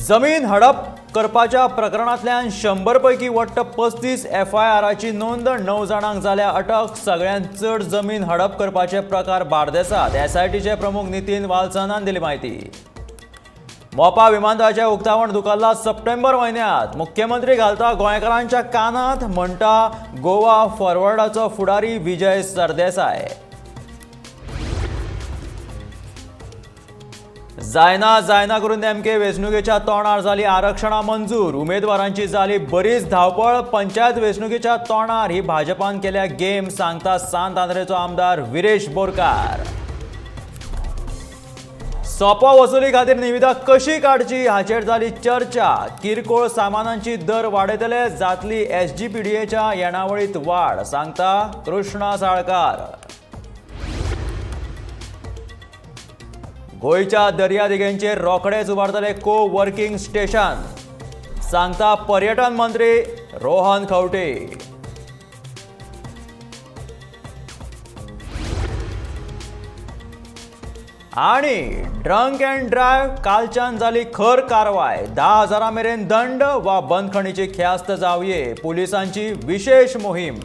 जमीन हडप करपाच्या प्रकरणांतल्यान 100 पैकी वट्ट 35 एफआयआराची नोंद. 9 जाणांक जाल्या अटक. सगळ्यांत चड जमीन हडप करपाचे प्रकार बार्देसात. एसआयटीचे प्रमुख नितीन वाल्सनान दिली म्हायती. मोपा विमानतळाचें उक्तावण धुकल्ला सप्टेंबर म्हयन्यांत. मुख्यमंत्री घालता गोंयकारांच्या कानात, म्हणटा गोवा फॉरवर्डाचो फुडारी विजय सरदेसाय. जायना जायना करून नेमके वेंचणुकेच्या तोंडार जाली आरक्षणां मंजूर. उमेदवारांची जाली बरीच धांवपळ. पंचायत वेंचणुकेच्या तोंडार ही भाजपान केल्या गेम, सांगता सांत आंद्रेचो आमदार विरेश बोरकार. सोपो वसुली खातीर निविदा कशी काडची हाचेर जाली चर्चा. किरकोळ सामानांची दर वाडयतले, जातली एसजीपीडीएच्या येणावळीत वाड, सांगता कृष्णा साळकार. गोंयच्या दर्यादेगेंचेर रोखडेच उबारतले को वर्किंग स्टेशन, सांगता पर्यटन मंत्री रोहन खंवटे. आणि ड्रंक अँड ड्रायव्ह कालच्यान जाली खर कारवाय. 10,000 मेरेन दंड वा बंदखणीची ख्यास्त जावये. पुलिसांची विशेष मोहीम.